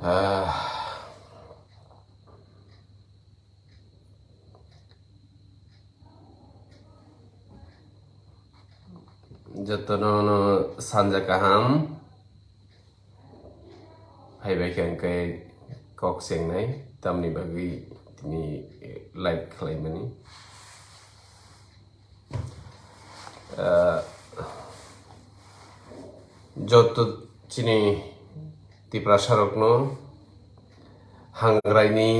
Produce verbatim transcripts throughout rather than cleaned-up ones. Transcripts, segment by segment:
Ah. Jotono no sanja kaham. Phaibai khe hwnkhe kok chengnai, tamni bagwi tini live khlaimani. Ah, joto chini Tiprasarokno Hangrai ni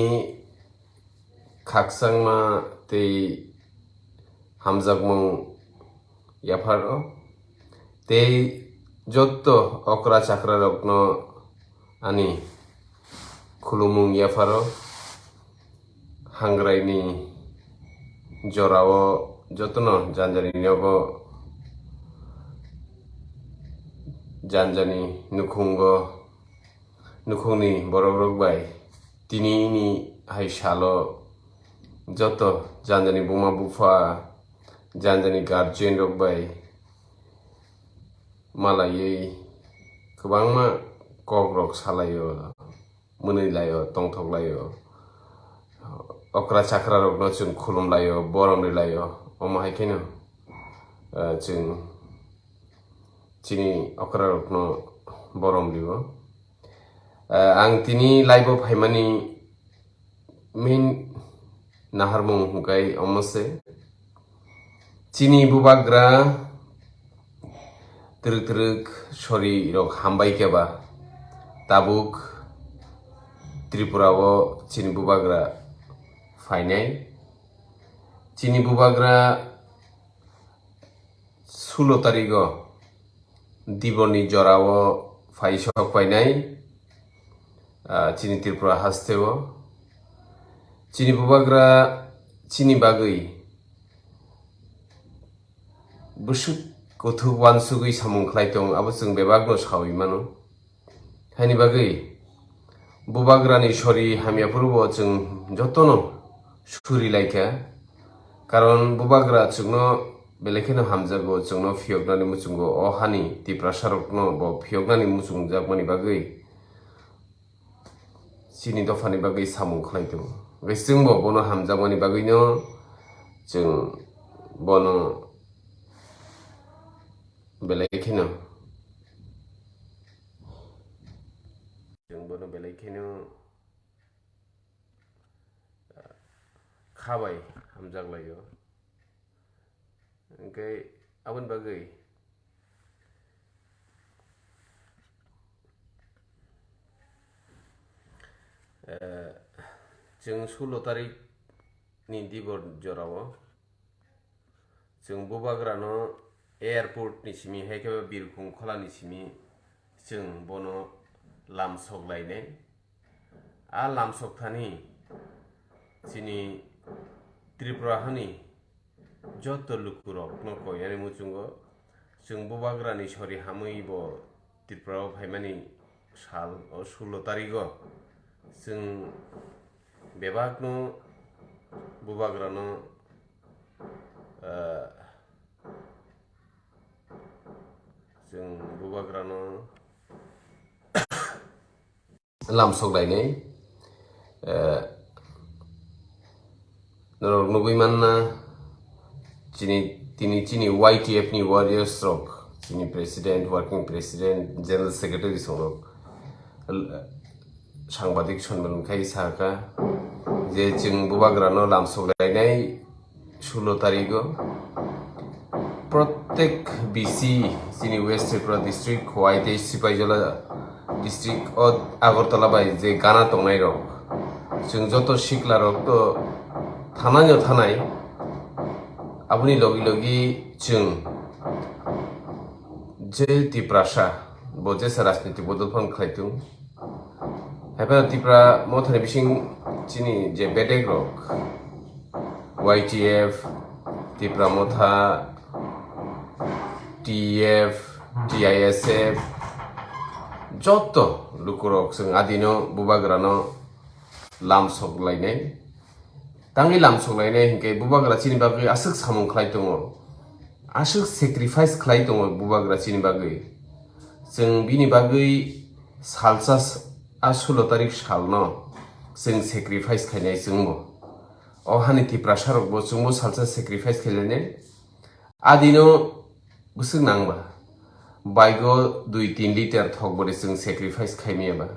khakchangma tei hamjakmung yapharo, tei jotto okra chakrarokno ani khulumung yapharo. Hangrai ni jorao jotono janjani nogo, janjani nukhungo, nukhungni borokrok bai tinini hai salo joto janjani buma bupha, janjani guardian rok bai malaiwi kwbangma kokrok salaio, mwnwi laio, tongthok laio. Okra chakra rokno chwng khulum laio, borom rw laio. Omo hai kheno, eh, chwng chini okra rokno borom rwo. Eh, ang tini live o phaimani main naharmung hwnkhe omo se. Chini bubagra twrwk twrwk sori rok hambai khe ba tabuk Tripura o chini bubagra phainai. Chini bubagra sulo tarigo Diboni jorao phai sok painai, ah, chini Tripura hasteo. Chini bubagra chini bagwi bwswk kuthuk wansugwi samung khlai tong, abo chwng bebakno saui mano. Haini bagwi bubagrani sori hamya phuru bo chwng jotono suri laikha. Karon bubagra chwngno belai kheno hamjago, chwngno phiyoknani muchungo, o hani Tiprasarokno bo phiyoknani muchungjakmani bagwi chini dophani bagwi samung khlai tongo. Hwnkhe chwngbo bono hamjakmani bagwino chwng bono belai kheno, chwng bono belai kheno, ah, kha bai hamjak laio. Hwnkhe aboni bagwi, eh, chwng sulo tarik ni dibor jorao chwng bubagrano airport ni simi hai khe Birkhung khola ni simi chwng bono lam sok lainai. A lam sok thani chini Tripura hani joto lukurokno koinani muchungo chwng bubagrani sori hamwi bo Tripura o phaimani sal o sulo tarigo chwng bebakno bubagrano, ah, chwng bubagrano lam sok lainai. Eh, norok nugwi manna chini, tini chini Y T F ni warriors rok, chini president, working president, general secretary songrok, l-, sangbadik sonmon khai sakha je chwng bubagrano lam sok lainai sulo tarigo. Prottek B C chini West Tripura district, Khowai tei Sipaijola district o Agartala bai je gana tongnai rok, chwng joto sikla rok to thanai no thanai, aboni logi logi chwng je Tiprasa bo jesa rajniti bodol phan khlai tung. Haiphano Tipra Mothani bising chini je bedek rok, Y T F, Tipra Motha, T F, T I S F, joto lukurok chwng adino bubagrano lam sok lainai. Tangwi lam sok lainai hinkhe bubagra chini bagwi aswk samung khlai tongo, aswk sacrifice khlai tongo bubagra chini bagwi. Chwng bini bagwi salsa s-, a sulo tarik salno chwng sacrifice khainai chwngbo. O hani Tiprasa rokbo chwngbo salsa sacrifice khainai. Adino bwswk nangba. Bike o dui tin liter thok bwrwi chwng sacrifice khaimaya ba.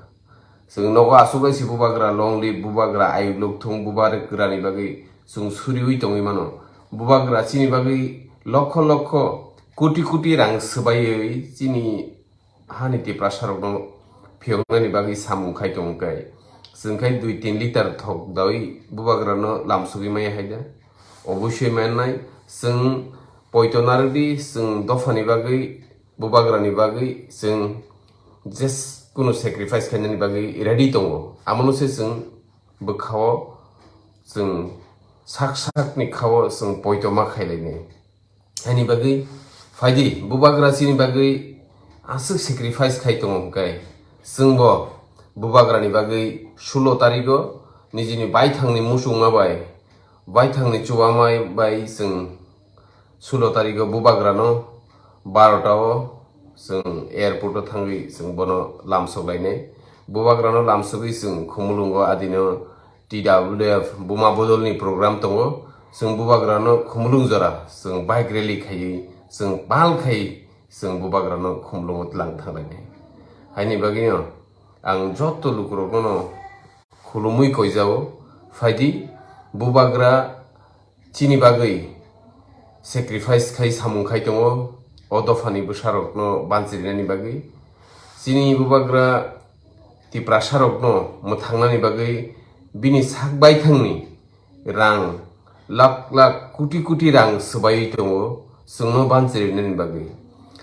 Chwng nogo aswk bai si bubagra long live, bubagra ayuk lok thung, bubagra ni bagwi chwng suriwi tongwi mano. Bubagra chini bagwi lokho lokho, koti koti rang swbaiwi chini hani Tiprasa rokno phiyoknani bagwi samung khai tongo khe. Chwng khai dui tin liter thok dawi bubagrano lamsogwi maya hai da. Obosoi mannai, chwng poito narwkdi, chwng dophani bagwi, bubagrani bagwi, chwng jeskunu sacrifice khainani bagwi ready tongo. Amono se chwng bwkhao chwng sak sakni khao chwng poito ma khailainai. Haini bagwi phaidi, bubagra chini bagwi aswk sacrifice khai tongo hwnkhe, chwngbo bubagrani bagwi sulo tarigo nijini baithangni muchungma bai, baithangni chubama bai chwng sulo tarigo bubagrano barota o chwng airport o thangwi chwng bono lamsok lainai. Bubagrano lamsogwi chwng Khumulwngo adino T W F buma bodolni program tongo. Chwng bubagrano Khumulwng jora chwng bike rally khaiwi chwng pal khai chwng bubagrano Khumulwngo tlang thanglainai. Haini bagwino ang joto lukurokno khulumwi koijao, phaidi bubagra chini bagwi sacrifice khai samung khai tongo, o dophani bwsarokno banchirinani bagwi. Chini bubagra Tiprasarokno mwthangnani bagwi bini sak baithangni rang lakh lakh, koti koti rang swbaiwi tongo, chwngno banchirinani bagwi.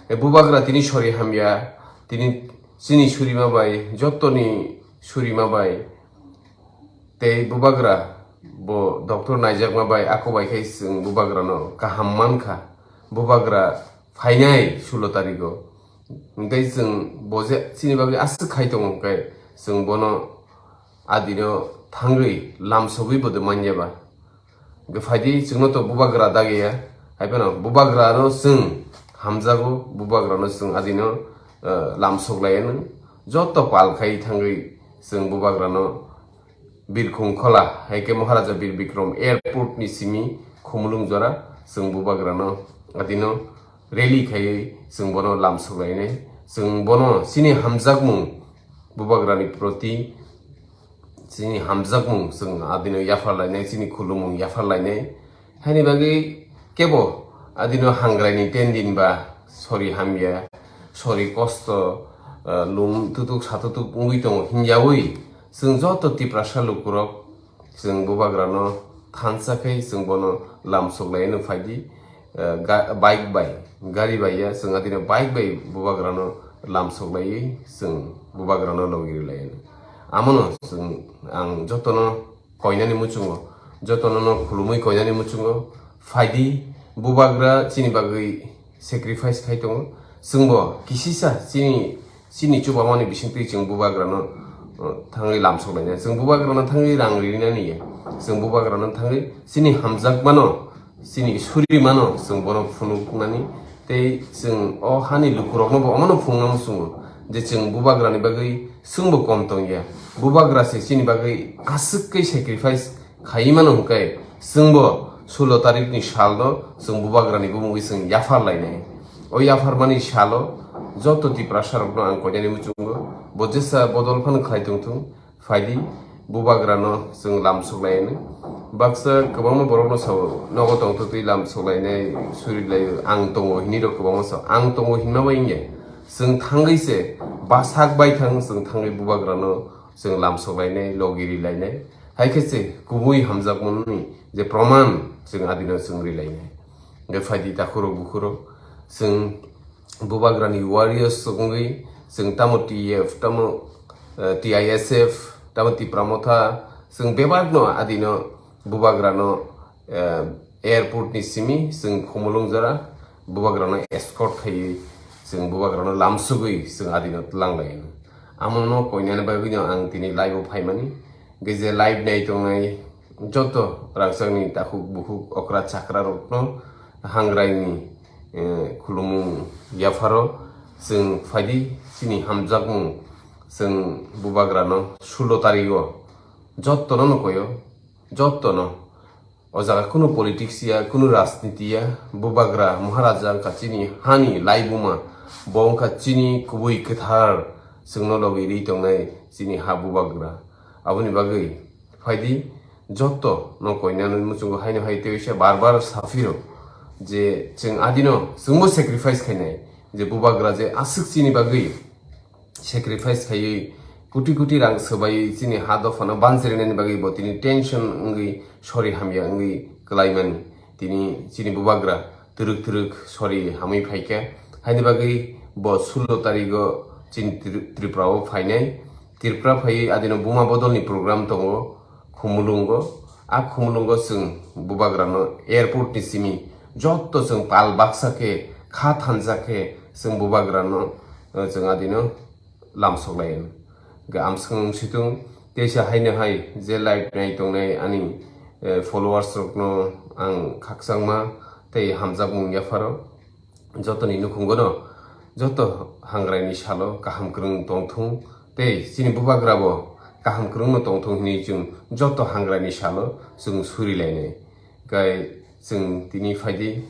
E bubagra tini sori hamya, tini chini surima bai, jotoni surima bai, tei bubagra bo doctor naijakma bai ako bai khai chwng bubagrano kaham mankha. Bubagra phainai sulo tarigo. Hwnkhe chwng bo je chini bagwi aswk khai tongo hwnkhe chwng bono adino thangwi lamsogwi bo de manya ba. Hwnkhe phaidi chwngno to bubagra dagiya. Haiphano bubagrano chwng hamjago, bubagrano chwng adino, eh, lamsok laiya nung. Joto pal khai thangwi chwng bubagrano Birkhung Khola, hai khe Maharaja Bir Bikram Airport ni simi Khumulwng jora chwng bubagrano adino rally khaiwi chwng bono lamsok lainai. Chwng bono chini hamjakmung bubagrani proti chini hamjakmung chwng adino yaphar lainai, chini khulumung yaphar lainai. Haini bagwi kebo adino hangraini ten din ba sori hamya, sori kosto, eh, lung tutuk sa tutuk wngwi tongo hinyawi chwng joto Tiprasa lukurok chwng bubagrano thansa khe chwng bono lamsok laino phaidi, eh, ga-, bike bai, gari bai ya chwng adino bike bai bubagrano lamsok laiwi chwng bubagrano logi rwlaino. Amono chwng ang jotono koinani muchungo, jotono no khulumwi koinani muchungo, phaidi bubagra chini bagwi sacrifice khai tongo. Chwngbo kisisa chini, chini chubamani bisingtwi chwng bubagrano, uh, thangwi lamsok lainai. Chwng bubagrano thangwi rang rinani ya. Chwng bubagrano thangwi chini hamjakmano, chini surimano chwng bono phunuknani. Tei chwng o hani lukurokno bo omono phunukna muchungo je chwng bubagrani bagwi chwngbo kom tongya. Bubagra se chini bagwi aswk khe sacrifice khaiwi mano hwnkhe chwngbo sulo tarikni salno chwng bubagrani bumungwi chwng yaphar lainai. O yapharmani salo joto Tiprasarokno ang koinani muchungo bo jesa bodol phano khlai tongthung. Phaidi, bubagrano chwng lamsok lainai. Baksa kwbangma borokno sao, nogo tongtwtwi lamsok lainai, suri lai ang tongo hinwi rok kwbangma sao. Ang tongo hinma bai wngya. Chwng thangwi se, basak baithang chwng thangwi bubagrano chwng lamsok lainai, logi ri lainai. Hai khe se kubui hamjakmani je proman chwng adino chwng ri lainai. Hwnkhe phaidi takhurok bukhurok, chwng bubagrani warriors wngwi chwng tamo T F, tamo, eh, T I S F, tamo Tipra Motha, chwng bebakno adino bubagrano, eh, airport ni simi chwng Khumulwng jora bubagrano escort khaiwi chwng bubagrano lamsugwi chwng adino twlang lai. Amono koinani bagwino ang tini live o phaimani. Hwnkhe je live nai tongnai joto rangchakni takhuk bukhuk okra chakra rokno hangraini, eh, khulumung yapharo chwng phaidi chini hamjakmung Chwng bubagrano sulo tarigo jottono no koyo, jottono. O jaga kunu politics ya, kunu rajniti ya, bubagra Maharaja wngkha chini hani laibuma, bo wngkha chini kubui kwthar, chwngno logi ri tongnai chini ha bubagra. Aboni bagwi phaidi jotto no koinani muchungo haino hai teisa bar bar saphiro je chwng adino chwngbo sacrifice khainai, je bubagra je aswk chini bagwi sacrifice khaiwi koti koti rang swbaiwi chini ha dophano banchrinani bagwi bo tini tension wngwi sori hamya wngwi kwlaimani. Tini chini bubagra twrwk twrwk sori hamwi phaikha. Haini bagwi bo sulo tarigo chini Tri-, Tripura o phainai. Tripura phaiwi adino buma bodolni program tongo. Khumulungo, a Khumulungo chwng bubagrano airport ni simi jotto chwng pal baksa khe kha thansa khe chwng bubagrano, eh, chwng adino lamsok lai. Ga amswng situng teisa haino hai je live nai tongnai ani, eh, followers rokno ang khakchangma tei hamjakmung yapharo. Jotoni nukhungono joto hangrai ni salo kaham kwrwng tongthung tei chini bubagra bo kaham kwrwng no tongthung hinwi chwng joto hangrai ni salo chwng suri lainai. Kai chwng tini phaidi,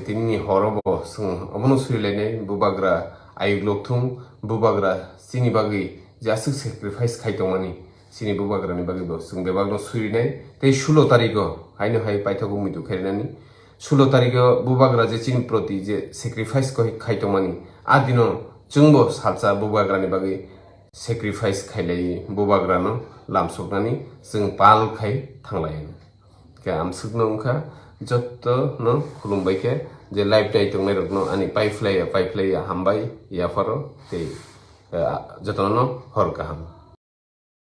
tini ni horo bo chwng obono suri lainai, bubagra ayuk lokthung, bubagra chini bagwi je aswk sacrifice khai tongmani, chini bubagra ni bagwi bo chwng bebak no suri nai. Tei sulo tarigo haino hai paithak wngwi tongkha rinani. Sulo tarigo bubagra je chini proti je sacrifice koi khai tongmani, a dino chwngbo salsa bubagrani bagwi sacrifice khailai bubagrano lamsoknani chwng pal khai thanglai. Khe amswkno wngkha jotto no khulumbai khe je live nai tongnai rokno ani paiphlaiya paiphlaiya hambai yapharo tei, eh, jotono no hor kaham.